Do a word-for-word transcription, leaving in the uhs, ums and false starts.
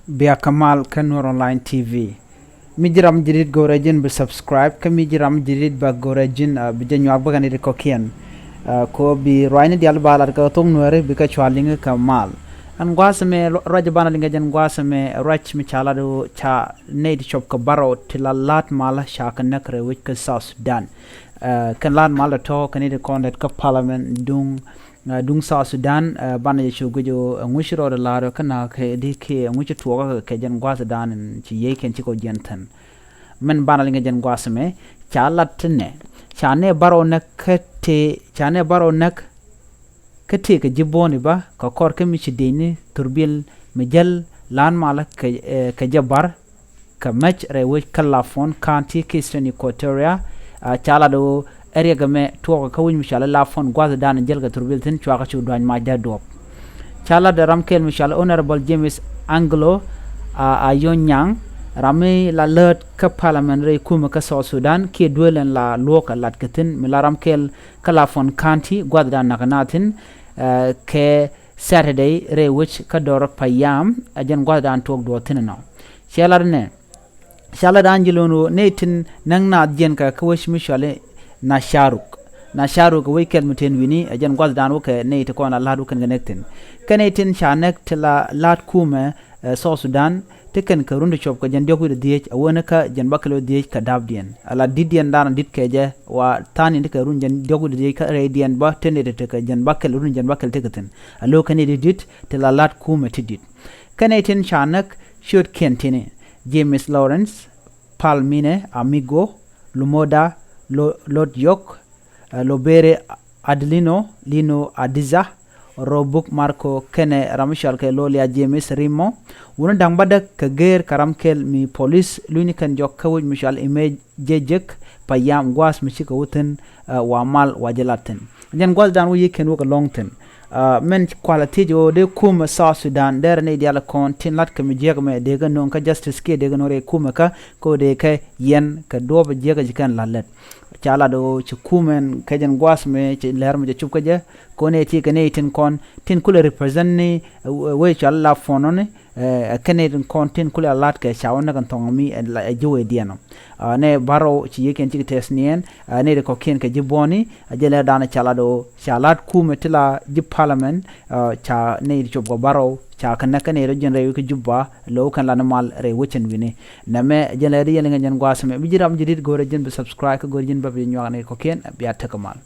Bia kä mal kä Nuer Online T V. Mi ji̱ ram jadid go̱rɛ ji̱n bi subscribe, kä mi ji̱ ram jadid ba go̱rɛ ji̱n, ah, bi jɛ nyuak bä kɛ ni di kɔkiɛn. Ah, ko bi ruacni dial ba lat kä thok Nuɛri bi kä cua liŋ kä mal. Ɛn gua̱a̱th mɛ ruac banɛ liŋ kɛ jɛn gua̱a̱th mɛ ruac mi ca lat ca nɛy ti cop kä Barrow ti la la̱t mal ca kɛ näk rɛy wec kä South Sudan. Ah, kɛn la̱t mal tɔ kɛ ni di kɔn det kä parliament duŋ Ah, duŋ South Sudan, ah, banɛ jɛ cu guic ɣöö ɛŋu ci rɔɔdɛ la̱r kä na̱a̱k kɛ di kiɛ ɛŋu ci tuɔɔkä kɛ jɛn gua̱a̱th Sudan in ci yiëëkiɛn ci kɔ jiɛn thi̱n. Min banɛ liŋ kɛ jɛn gua̱a̱th mɛ ca lat ti nɛ ca nɛ Barrow näk kä tëë ca nɛ Barrow näk kä tëë kɛ ji̱ bo̱o̱ni bä kɛ kɔr kä mi ci dëëcni thurbil mi jäl la̱a̱n malä kɛ, eh, kɛ jɛ bar kɛ mɛc rɛy wec kä Lafon County kä Eastern Equatoria. Ah, ca lat ɣöö ɛ riɛk ɛmɛ tuɔɔkä kä wec mi cɔal i̱ Lafon gua̱thdan jäl kɛ thurbil thi̱n cuakä cu duany mac dee duɔ̱p. Ca lat ɛ ram kɛl mi cɔal i̱ Honorable James Anglo, ah, Ayonyaŋ, ram mi la läät kä parliament rɛy kumɛ kä South Sudan kiɛ duëël ɛn la luɔ̱ɔ̱k ɛ lat kɛ thi̱n mi la ram kɛl kä Lafon County gua̱thdan nakä na thi̱n, eh, kɛ Saturday rɛy wec kä Dor Payam, ɛ jɛn gua̱thdan tuɔɔk duɔ̱ɔ̱r thi̱n ɛnɔ. Cɛ lat ɛnɛ, ca lat an ji̱ lo̱n ɣöö nɛy tin näk naath jiɛn kɛ kä wec mi cɔal i̱ Nasharuk. Nasharuk ɛ wec kɛl mi ten wi̱ni, ɛ jɛn gua̱thdan wä kɛ nɛy ti kɔn la la̱t wä kɛn kɛ näk thi̱n. Kɛ nɛy tin ca näk ti la la̱t kumɛ, eh, South Sudan, ti kɛn kɛ run ti cop kɛ jɛn diɔ̱k wi̱cdɛ dhieec, a wä ni kä jɛn bäkɛl wi̱cdɛ dhieec kɛ da̱pdiɛn. A la di̱tdiɛn dan di̱t kɛ jɛ, wa tha̱a̱n in ti kɛ run jɛn diɔ̱k wi̱cdɛ dhieec kä rɛydiɛn bä, te nɛy ti te kɛ jɛn bäkɛl run jɛn bäkɛl tekɛ thi̱n. A lo̱k kɛ nɛy ti di̱t, ti la la̱t kumɛ ti di̱t. Kɛ nɛy tin ca näk ciötkiɛn ti̱ni, James Lawrence, Palmine Amigo, Lumoda Lo-, Lodiok, eh, Lobere Adelino, Lino Adiza, Robuk Marco, kɛnɛ ram mi cɔal kɛ Lolia James Rimo. Wuni da̱ŋ bädäk kɛ geer kɛ ram kɛl mi polis lunyni kɛn jɔk kä wec mi cɔal Ime Jejek Payam gua̱a̱th mi cikɛ wä thi̱n, eh, wa mal wa jɛ lat thi̱n. Jɛn gua̱thdan wä yiëëkiɛn wä kɛ lɔ̱ŋ thi̱n. Ah, mɛn kualɛ thiec ɣöö dee kumɛ South Sudan derɛ nɛy diaal kɔn tin la̱t kɛ mi jiäk mɛ dee kɛ no̱o̱ŋ kä justice kiɛ dee kɛ no̱o̱ŋ rɛy kumɛ kä, kä dee kɛ yɛn kɛ duɔ̱ɔ̱p jiäk ci kɛn la̱t lät. Ca lat ɣöö ci kumɛn kɛ jɛn gua̱a̱th mɛ ci lɛr mɛ jɛ cup kä jɛ, kɔn ɛ ti kɛ nɛy tin kɔn tin kulɛ represent ni, eh, wec cɔal la fɔnɔni, eh, kɛn nɛy tin kɔn tin kulɛ la̱t kɛ ca wä näk ɛn thɔŋ mi, eh, la, eh, ji̱ wecdiɛn ɔ. Ah, nɛ Barrow ci yiëëkiɛn cikɛ tɛth niɛn, ah, nɛy ti kɔ̱kiɛn kɛ ji̱ buɔ̱ni, a jɛ lɛ danɛ ca lat ɣöö ca la̱t kumɛ ti la ji̱ parliament, ah, ca nɛy ti cop kɛ Barrow ca kɛ näk kɛ nɛy rɔ jiɛn rɛy wec kä Juba, lo̱w kɛn lat ni mal rɛy wec ɛn wi̱ni. Nɛmɛ jɛn lɛ di yɛn liŋɛ jɛn gua̱a̱th mɛ, bi ji̱ ram ji̱ di̱t go̱o̱rɛ ji̱n bi subscribe kä go̱o̱rɛ ji̱n bä bi nyuak nɛy kɔ̱kiɛn, bia tekɛ mal.